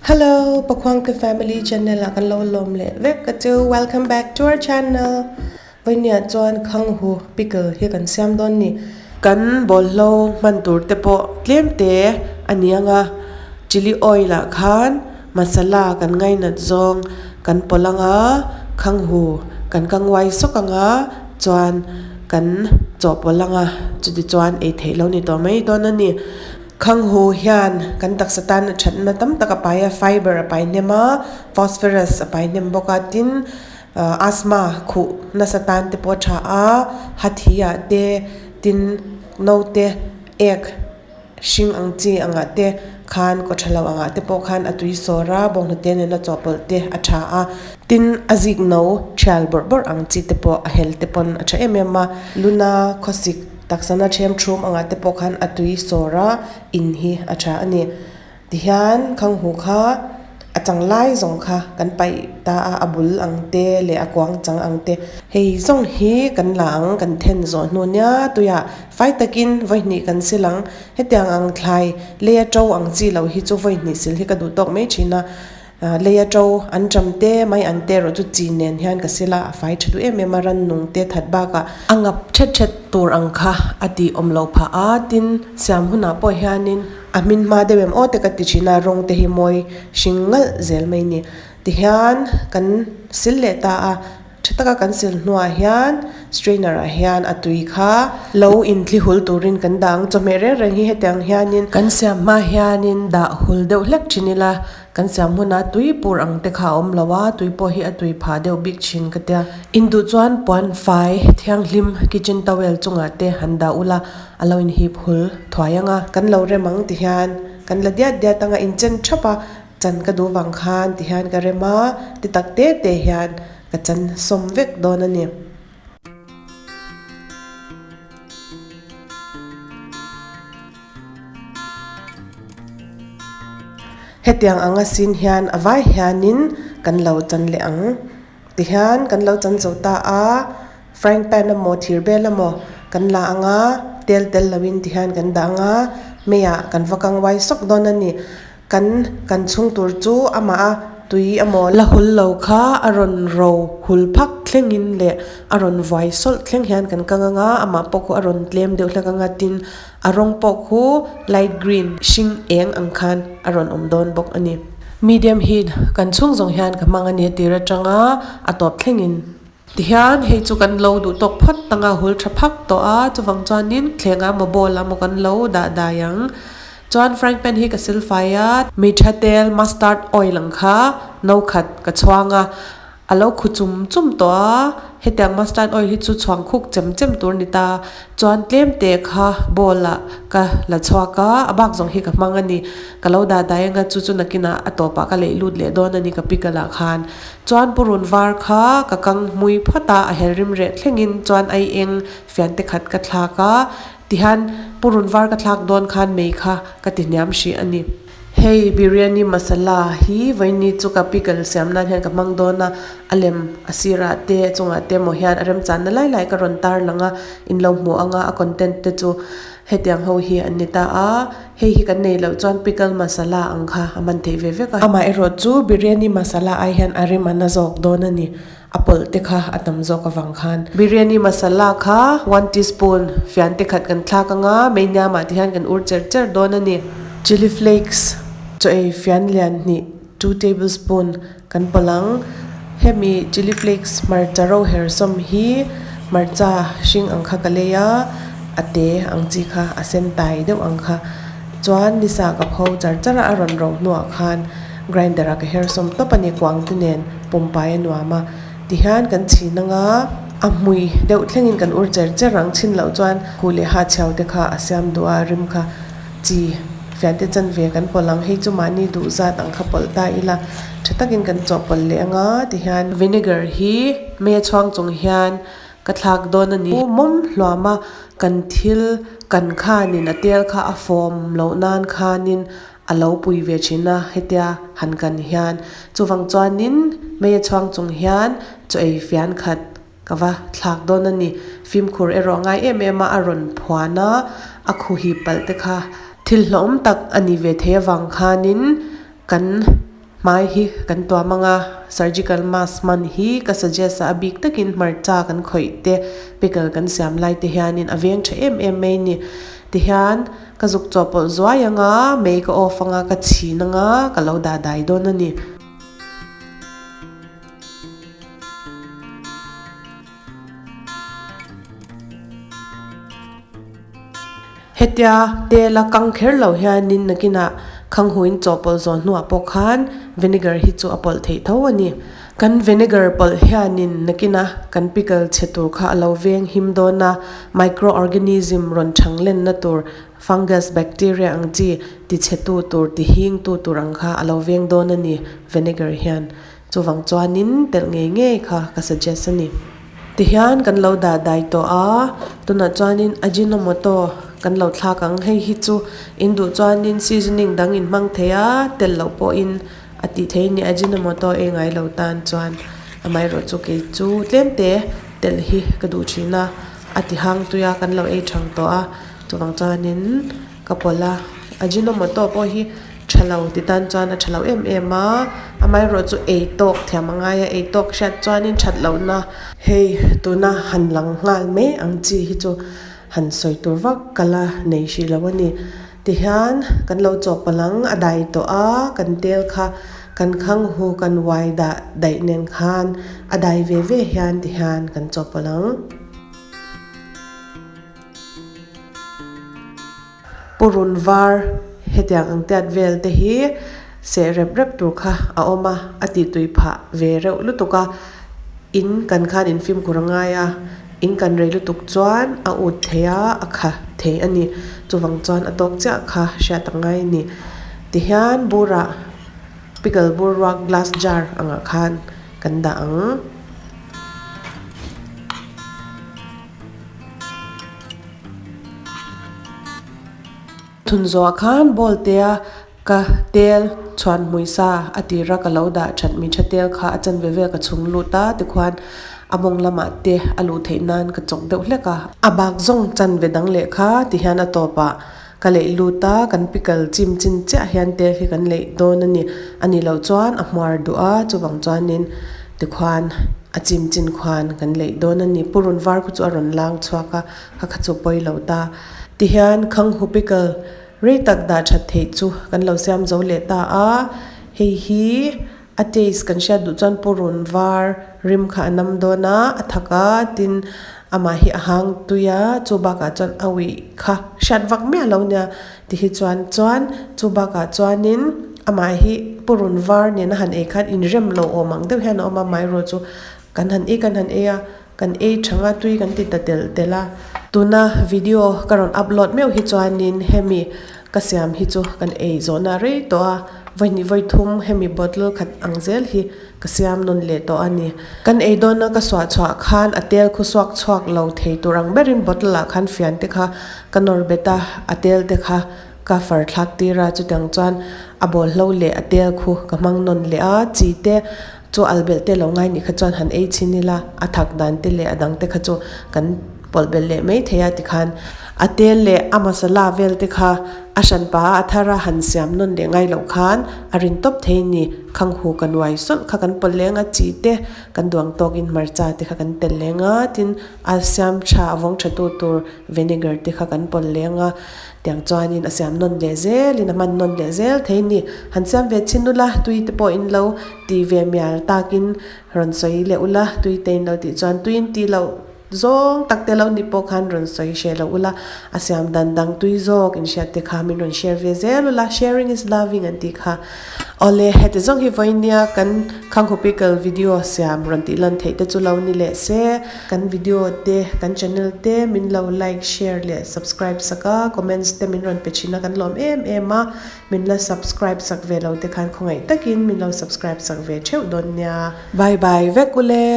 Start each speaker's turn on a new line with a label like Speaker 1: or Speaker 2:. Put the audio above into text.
Speaker 1: Hello Pakhuangte family channel ah kan lo lawm leh vek ka chu welcome back to our channel vawinia chuan khanghu pickle hi kan siam dawn ni. Kan bawlhlo hman tur te pawh tlem te a ni ang a chilli oil ah khan masala kan ngainat zawng kan pawlh ang a khanghu kan kanguai sawk ang a chuan kan chawhpawlh ang a chuti chuan ei theih lo ni tawh mai dawn a ni. Khanghu hian kan taksa tan a thatna tam tak a pai a, fiber a pai hnem a, phosphorus a pai hnem bawk a, tin asthma khuh nasa tan te pawh a tha a, hathi ah te, tin naute ek hring ang chi angah te khan kaw tha lo angah te pawh khan a tui sawr a, bawnghnute nena chawhpawlh te a tha a, tin a zik no thial bawrh bawrh ang chi te pawh a hel te pawn a tha em em a, luna khawsik. Taksana ṭhem ṭhum angah te pawh khan a tui sawr a, in hi a ṭha a ni. Tihian khanghu kha a chang lai zawng kha kan paih ta a, a bul ang te leh a kuang chang ang te. Hei zawng hi kan la ang, kan then zawh hnu nia tuiah fai takin vawihnih kan sil ang. Hetiang ang thlai leia ṭo ang chi loh hi chu vawihnih sil hi ka duh tawk mai ṭhin a. Leia ṭo an ṭam te mai an te erawh chu chi nen hian ka sil a, a fai ṭha duh em em a, rannung te that bakah a ngap ṭhet ṭhet tur ang kha a tih awm lo phah a, tin siam hunah pawh hianin a hmin hma deuh em aw te ka ti ṭhin a, rawng te hi mawi hring ngalh zel mai ni. Tihian kan sil leh ta a. Tha taka kan sil hnuah hian strainer ah hian a tui kha lo inthli hul turin kan dah ang. Chawhmeh reng reng hi hetiang hianin kan siam hma hianin dah hul deuh hlek thin ila kan siam huna tui pur ang te kha a awm lo a, tui pawh hi a tui phah deuh bik thin ka tia. Induh chuan puan fai thianghlim kitchen towel chungah te han dah ula a lo inhip hul thuai ang a. Kan lo rem ang ti hian kan la diat diat ang a, inchen thap a. Chan ka duh vang khan ti hian ka rem a, ti tak te te hian ka chan sawm vek dawn a ni. Hetiang anga sin hian a vai hianin kan lo chan leh ang. Ti hian kan lo chan zo ta a, frying pan emaw thir bel emaw kan la ang a, tel tel loin ti hian kan dah ang a, meiah kan va kang uai sawk dawn a ni. Kan kan chhung tur chu amah a tui emaw la hul lo kha a rawn ro hul phak thlengin leh a rawn vuai sawlh thleng hian kan kang ang a, amah pawh khu a rawn tlem deuh hlek ang a, tin a rawng pawh khu light green hring eng ang khan a rawn awm dawn bawk a ni. Medium heat kan chhung zawng hian ka hmang a ni a tir atanga a tawp thlengin. Tihian hei chu kan lo duh tawk phawt tanga hul tha phak tawh a, chuvang chuanin thlengah maw bowl ah maw kan lo dah dai ang. Chuan frying pan hi ka sil fai a, meitha tel mustard oil ang kha no khat ka chhuang a, a lo khu chum chum tawh a, hetiang mustard oil hi chu chhuang khuk chem chem tur a ni ta. Chuan tlem te kha bowl ah ka la chhuak a, a bak zawng hi ka hmang a ni. Ka lo dah dai anga chu chu nakinah a tawpah ka leih lut leh dawn a ni ka pickle ah khan. Chuan purun var kha ka kang hmui phawt a, a hel rim reh thlengin chuan ai eng fian te khat ka thlak a, tihian purun var ka thlak dawn khan mei kha ka ti hniam hrih a ni. Hei biryani masala hi vawiini chu ka pickle siam nan hian ka hmang dawn a, a lem a sirah te a chungah te emaw hian a remchanna lai lai ka rawn tar lang a, in lo hmuh anga a content te chu hetiang ho hi an ni ta a. Hei hi kan nei loh chuan pickle masala ang kha a man theih ve vek a. Amaherawh chu biryani masala ai hian a rim a na zawk dawn a ni. A pawlh te kha a tam zawk avang khan. Biryani masala kha one teaspoon fian te khat kan thlak anga mei hniamah te hian kan ur cher cher dawn a ni. Chilli flakes chaw ei fian lian hnih two tablespoon kan pawlh ang. Hemi chilli flakes hmarcha ro her sawm hi hmarcha hring ang kha ka lei a, a te ang chi kha a sen tai deuh ang kha. Chuan nisa ka pho char char a, a rawn ro hnuah khan grinder ah ka her sawm tawp a ni, kuang te nen pumpai a nuam a. Tihian kan chhin anga a hmui deuh thlengin kan ur cher cher ang chhin loh chuan huh leh ha chhiau te kha a siam duh a, rim kha chi fiante chanve kan pawlh ang hei chu mahni duh zat ang kha pawlh ta ila tha takin kan chawhpawlh leh anga tihian vinegar hi mei a chhuang chung hian ka thlak dawn a ni mawm hluam a kan thil kan khanin a tel kha a fawm loh nan khanin a lo pui ve thin a hetia han kan hian chuvang chuanin mei a chhuang chung hian chaw ei fian khat Ka va thlak dawn a ni. Fimkhur erawh ngai em em a, a rawn phuan a, a khuhi palh te kha thil hlawm tak a ni ve thei avang khanin kan Hmai hi kan tuam anga surgical mask hman hi ka suggest a, a bik takin hmarcha kan khawih te pickle kan siam lai te hianin a veng tha em em mai a ni. Tihian ka zuk chawhpawlh zuai anga mei ka off anga ka chhin anga ka lo dah dai dawn a ni. Hetia tela kang kher lo hianin nakinah khanghuin chawhpawlh zawh hnuah pawh khan vinegar hi chu a pawlh theih tho a ni. Kan vinegar pawlh hianin nakina kan pickle chhe tur kha a lo veng him dawn a, microorganism rawn thang lenna tur fungus, bacteria ang chi tichhetu tur, tihingtu tur ang kha a lo veng dawn a ni vinegar hian. Chuvang chuanin telh ngei ngei kha ka suggest a ni. Tihian kan lo dah dai tawh a, tunah chuanin Ajinomoto kan lo thlak ang. Hei hi chu in duh chuanin seasoning dang in hmang thei a, telh loh pawhin a tih theih a ni. Ajinomoto ei ngai lo tan chuan amaherawh chu kei chu tlem te telh hi ka duh thin a, a ti hang tui a kan lo ei thang tawh a, chuvang chuanin ka pawlh a. Ajinomoto pawh hi. Tha lo ti tan chuan a tha lo em em a, amaherawh chu ei tawk thiam a ngai a, ei tawk hriat chuanin that lohna. Hei tuna han lang nghal mai ang chi hi chu han sawi tur vak ka la nei hrih lo a ni. Tihian kan lo chawhpawlh ang, a dai tawh a, kan tel kha kan khang hu kan uai dah daih nen khan a dai ve ve hian tihian kan chawhpawlh ang. Purun var hetiang ang tiat vel te hi seh rep rep tur kha a awm a, a tih tui phah ve reuh lutuk a, in kan khan in fimkhur a ngai a, in kan rei lutuk chuan a ut thei a, a kha thei a ni, chuvang chuan a tawk chiah kha hriat a ngai a ni. Tihian burah pickle bur ruak glass jar angah khan kan dah ang. Thun zawhah khan bowl tea ka tel chhuan hmui sa a tira ka lo dah that mi tha tel kha a chanve vel ka chhung lut a tikhuan a mawng lamah te a luh theih nan ka chawk deuh hlek a. A bak zawng chanve dang leh kha tihian a tawpah ka leih lut a, kan pickle chim chin chiah hian tel hi kan leih dawn a ni. A nih loh chuan a hmuar duh a, chuvang chuanin tikhuan a chim chin khuan kan leih dawn a ni. Purun var khu chu a rawn lang chhuak a, kha kha chu pawi lo ta. Tihian khanghu pickle rei tak dah that theih chu kan lo siam zo leh ta a, hei hi a taste kan hriat duh chuan purun var rim kha a nam dawn a, a thak a tin amah hi a hang tui a, chu bakah chuan a uih kha hriat vak miah lo nia ti hi chuan chuan chu bakah chuanin amah hi purun var nena han ei khan inrem lo awm ang deuh hian a awm a, amaherawhchu chu kan han ei kan han ei a. Kan ei thang a tui kan ti ta telh telh a. Tuna video ka rawn upload meuh hi chuanin hemi ka siam hi chu kan ei zawhna rei tawh a, vawihnih vawithum hemi bottle khat ang zel hi ka siam nawn leh tawh a ni. Kan ei dawna ka suah chhuah khan a tel khu suak chhuak lo thei tur ang berin bottle ah khan fian te kha ka nawr bet a, a tel te kha ka far thlak tir a, chutiang chuan a bawlhlo leh a tel khu ka hmang nawn leh a, chi te Chu albelh te lo ngai nih kha chuan han ei chhin ila, a thak dan te leh a dang te kha chu kan pawlh belh leh mai thei a tikhan a tel leh a masala vel te kha a hran pa a thar a han siam nawn leh ngai loh khan a rin tawp thei ni. Khang hu kan uai sawlh kha kan pawlh leng a, chi te kan duang tawkin hmarcha te kha kan telh leng a, tin a siam tha a vawng tha tu tur vinegar te kha kan pawlh leng a. Tiang chuanin a siam nawn leh zelin a hman nawn leh zel thei ni. Han siam ve chhin ula, tui te pawh in lo ti ve mial takin rawn sawi leh ula, tui te in lo tih chuan tui in tih loh zawng tak te lo ni pawh khan rawn sawi hreh loh ula, a siam dan dang tui zawk in hriat te kha min rawn share ve zel ula, sharing is loving an tih kha. Awle, heti zawng hi vawinia kan Khanghu Pickle video siam rawn tih lan theih te chu lo ni leh se. Kan video te, kan channel te min lo like, share leh subscribe sak a, comments te min rawn pe thin a kan lawm em em a, min la subscribe sak ve lo te khan khawngaih takin min lo subscribe sak ve theuh dawn nia. Bye bye vek ule.